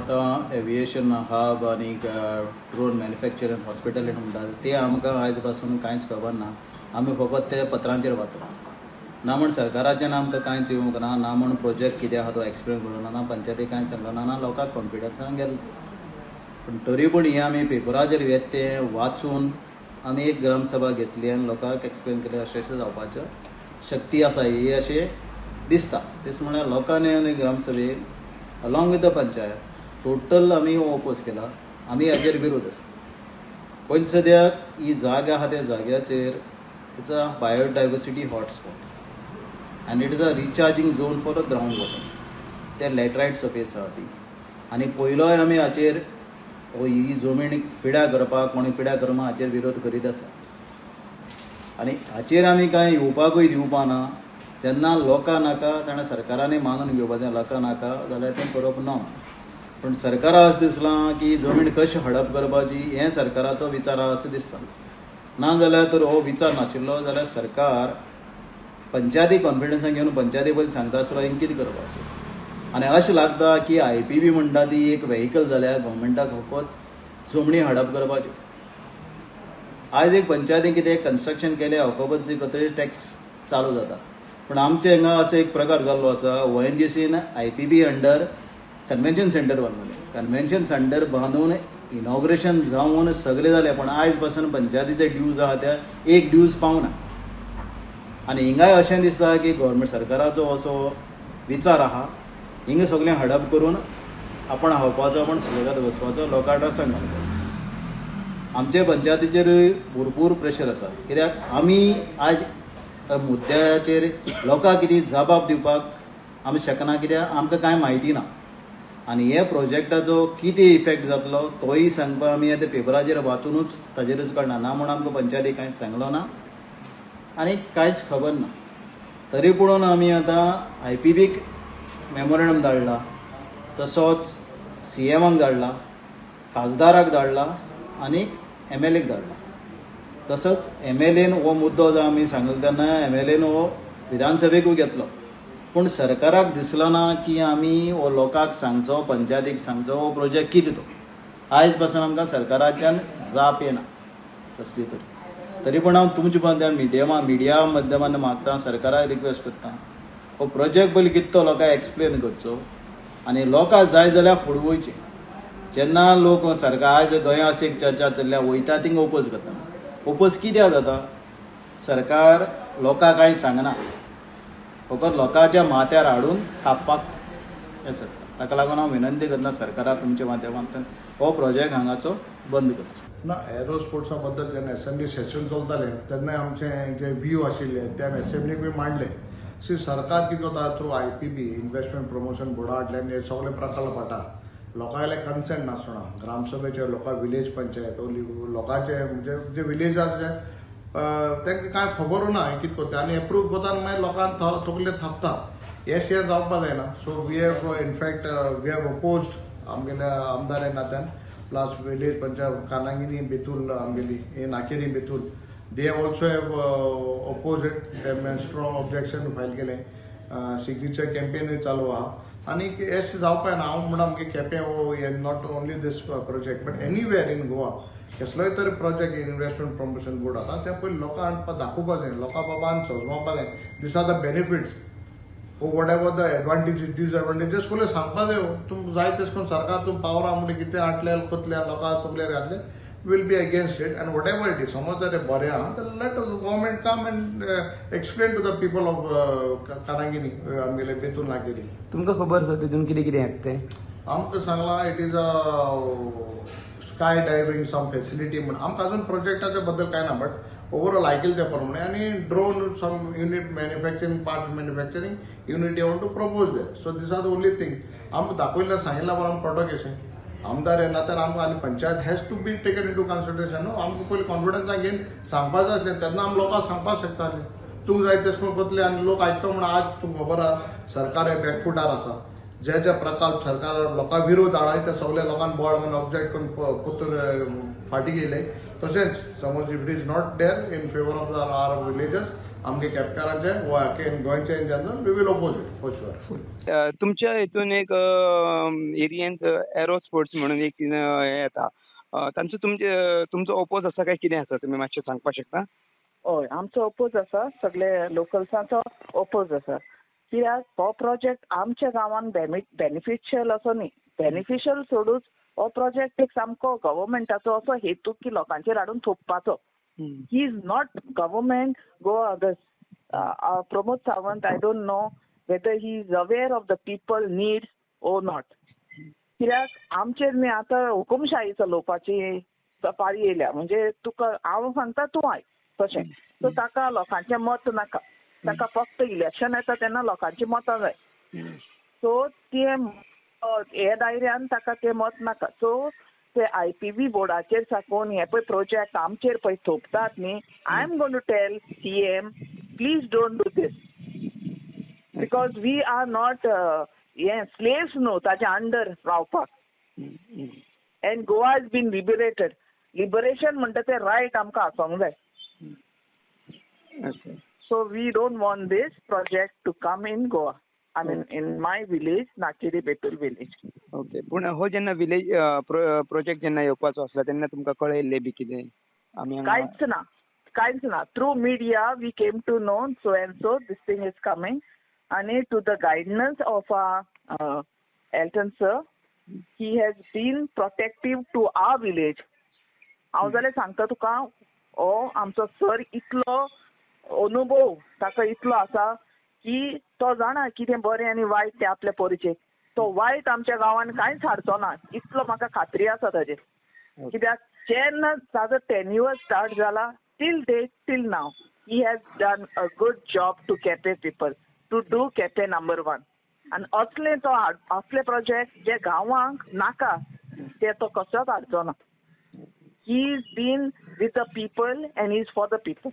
आतां aviation hub आनी drone manufacturing hospital म्हणटा ते आमकां आयज पासून कांयच खबर ना. आमी फकत ते पत्रांचेर वाचलां. ना म्हण सरकाराच्यान आमकां कांयच येवंक ना, ना म्हण प्रोजेक्ट कितें आहा तो एक्सप्लेन करूंक ना, पंचायती कांय सांगलो ना, ना लोकांक कॉन्फिडन्सान गेल्लो. पूण तरी पूण हें आमी पेपराचेर येता तें वाचून आमी एक ग्रामसभा घेतली आनी लोकांक एक्सप्लेन केलें अशें अशें जावपाचें शक्ती आसा ही अशें दिसता. तेच म्हळ्यार लोकांनी आनी ग्रामसभेक along with the panchayat total आमी हो ओपोज केला. आमी हाचेर विरोध आसा. पयलीं सद्याक ही जागा आहा त्या जाग्याचेर it's a biodiversity hotspot and it is a recharging zone for the ground water. ते लॅटरायट सर्फेस आहा ती. आनी पयलोय आमी हाचेर ही जमीन पिड्यार करपाक कोणी पिड्यार करपा हाचेर विरोध करीत आसा आनी हाचेर आमी कांय येवपाकूय दिवपा ना. जेन्ना लोकां नाका तेन्ना सरकारानय मानून घेवपाचें, लोकां नाका जाल्यार तें करप ना. पूण सरकारा अशें दिसलां की जमीन कशी हडप करपाची हें सरकाराचो विचार आहा अशें दिसता. ना जाल्यार तर हो विचार नाशिल्लो जाल्यार सरकार पंचायती कॉन्फिडन्सान घेवन पंचायती पयलीं सांगता आसलो हें कितें करपाचें. आनी अशें लागता की IPB म्हणटा ती एक व्हेकल जाल्या गव्हर्मेंटाक फकत जमणी हडप करपाच्यो. आयज एक पंचायतीन कितें कन्स्ट्रक्शन केलें ऑक्युपन्सी करतकीर टॅक्स चालू जाता. पूण आमचे हांगा असो एक प्रकार जाल्लो आसा, ONGCन IPB under convention centre बांदलें. कन्व्हेन्शन सेंटर बांदून इनॉग्रेशन जावन सगळें जालें, पूण आयज पासून पंचायतीचे ड्यूज आहा त्या एक ड्यूज पावना. आनी हिंगाय अशें दिसता की गव्हर्मेंट सरकाराचो असो विचार आहा हिंगा सगळें हडप करून आपण खावपाचो, आपण सुशेगाद बसपाचो, लोकांक ड्रसान घालपाचो. आमचे पंचायतीचेरूय भरपूर प्रेशर आसा, कित्याक आमी आज मुद्द्याचेर लोकांक कितें जबाब दिवपाक आमी शकना, कित्याक आमकां कांय म्हायती ना. आनी हे प्रोजेक्टाचो कितें इफेक्ट जातलो तोय सांगपाक आमी आतां पेपराचेर वाचुनूच ताजेरूच कळना. ना म्हूण आमकां पंचायती कांयच सांगलो ना आनी कांयच खबर ना. तरी पुणून आमी आतां IPBक मेमोरेंडम धाडला, तसोच CMाक धाडला, खासदाराक धाडला आनी MLAक धाडला. तसोच MLAन हो मुद्दो जो आमी सांगलो तेन्ना MLAन हो विधानसभेकूय घेतलो. पूण सरकाराक दिसलो ना की आमी हो लोकांक सांगचो, पंचायतीक सांगचो हो प्रोजेक्ट कितें तो. आयज पासून आमकां सरकाराच्यान जाप येना कसली तरी. तरी पूण हांव तुमच्या मध्यान मिडिया माध्यमान मागता, सरकाराक रिक्वेस्ट करता, हो प्रोजेक्ट पयलीं कितें तो लोकांक एक्सप्लेन करचो आनी लोकांक जाय जाल्यार फुडें वयचें. जेन्ना लोक सरकार आयज गोंया अशी एक चर्चा चल्ल्या, वयता थिंगा ओपोज करता. ओपोज कित्याक जाता? सरकार लोकांक कांय सांगना, फकत लोकांच्या माथ्यार हाडून थापपाक हें सोदता. ताका लागून हांव विनंती करता सरकाराक तुमच्या माध्यमांतल्यान हो प्रोजेक्ट हांगाचो बंद करचो. ना, एरो स्पोर्ट्सा बद्दल जेन्ना एसेंब्ली सेशन चलतालें तेन्ना आमचे जे व्यू आशिल्ले ते आमी एसेंब्लीकूय मांडले. सी, सरकार कितें करता through IPB, investment promotion बोर्डा हाडल्यान हे सगळे प्रकल्प हाडटा. लोकांले कन्सेंट नासतना ग्रामसभेचे लोकां, विलेज पंचायत लोकांचे, म्हणजे जे विलेजाचे तांकां कांय खबरूय ना हें कितें करता आनी एप्रूव करता आनी मागीर लोकांक तकले थापता. हें शें जावपा जायना. So we have in fact we have opposed आमगेल्या आमदार ह्या नात्यान, प्लस विलेज पंचायत कानांगिनी बेतूल, आमगेली हे Nakeri Betul, they also have oppose it. Strong objection file केलें, सिग्नेचर कॅम्पेनूय चालू आहा. आनी अशें जावपा जायना. हांव म्हणटा आमगे केपें हो हे not only this project but anywhere in Goa कसलोय तरी प्रोजेक्ट इन्वेस्टमेंट प्रमोशन बोर्ड आसा तें पयलीं लोकांक दाखोवपा जाय, लोकां बाबान सजमावपा जाय, these are the benefits, whatever the advantages, disadvantages सगळें सांगपा जाय. तुमकां जाय तशें करून सरकार तुम पावर आहा म्हणटा कितें हाडले कोतले लोकां तकलेर घातले, will be against it. And whatever it is, समज जर बरें आहा तर let government come and explain to the people of Kanangini, आमगेले बेतूल नाकेरी. तुमकां खबर आसा तितून कितें कितें येता तें? आमकां सांगलां it is a sky diving some facility म्हण. आमकां अजून प्रोजेक्टाच्या बद्दल कांय ना, बट ओवरऑल आयकले त्या प्रमाणे. आनी drone some unit manufacturing, parts manufacturing unit want to propose there. So these are the only thing आमकां दाखयल्लें, सांगिल्लें. बरें, आमकां कळटा कशें आमदार हे नात्यान आमकां आनी panchayat has to be taken into consideration न्हू. आमकां पयलीं कॉन्फिडन्सान घेवन सांगपा जाय आसलें, तेन्ना आमी लोकांक सांगपाक शकताले. तूं जाय तशें करून करतले आनी लोक आयकतो म्हण आज तुमकां खबर आहा सरकार हे बॅकफुटार आसा. जे जे प्रकल्प सरकार लोकां विरोध हाडा ते सगळे लोकांक बळ म्हणून ऑब्जेक्ट करून परतून फाटीं गेले. तशेंच समज if it is not there in favour of the our villages, आमगे केपेकारांचे वो गोंयचे in general we will oppose it for sure. तुमच्या हितून एक एरियेंत एरो स्पोर्ट्स म्हणून एक हें येता, तांचो तुमचे तुमचो ओपोज आसा काय कितें आसा, तुमी मातशें सांगपाक शकता? हय, आमचो ओपोज आसा, सगळे लोकल्सांचो ओपोज आसा. कित्याक हो प्रोजेक्ट आमच्या गांवान बेनिफिशियल असो न्ही, बेनिफिशियल सोडूच हो प्रोजेक्ट एक सामको गव्हर्मेंटाचो असो हेतू की लोकांचेर हाडून थोपपाचो. He is not government Goa. Pramod Sawant, I don't know whether he is aware of the people needs or not. कित्याक आमचेर न्ही आतां हुकुमशाही चलोवपाची पाळी येयल्या, म्हणजे तुका हांव सांगता तूं आयक तशें. सो ताका लोकांचें मत नाका, ताका फक्त इलेक्शन येता तेन्ना लोकांची मतां जाय. सो तें हे दायऱ्यान ताका तें मत नाका. सो ते IPB बोर्डाचेर साकून हे पळय प्रोजेक्ट आमचेर पळय थोपतात न्ही, I am going to tell CM please don't do this, because we are not हे स्लेव्स न्हू ताच्या अंडर रावपाक. And Goa has been liberated. Liberation म्हणटा तें रायट आमकां आसोंक जाय. So we don't want this project to come in Goa, I mean in my village, Naccheri Betul village. Okay, पूण हो जेन्ना विलेज प्रोजेक्ट जेन्ना येवपाचो आसला तेन्ना तुमकां कळयल्लें बी कितें? आमी कांयच ना, कांयच ना. Through media we came to know so and so this thing is coming, आनी to the guidance of Elton sir, he has been protective to our village. हांव जाल्यार सांगता तुका, हो आमचो सर इतलो अनुभव ताका इतलो आसा की तो जाणा कितें बरें आनी वायट तें आपल्या परिचय. तो वायट आमच्या गांवान कांयच हाडचो ना इतलो म्हाका खात्री आसा ताजेर. कित्याक जेन्ना ताजो टेन्युअर स्टार्ट जाला till date till now he has done a good job to Quepem people, to do Quepem number 1. आनी असले तो असले प्रोजेक्ट जे गांवांक नाका ते तो कसोच हाडचो ना. He is been with the people and is for the people.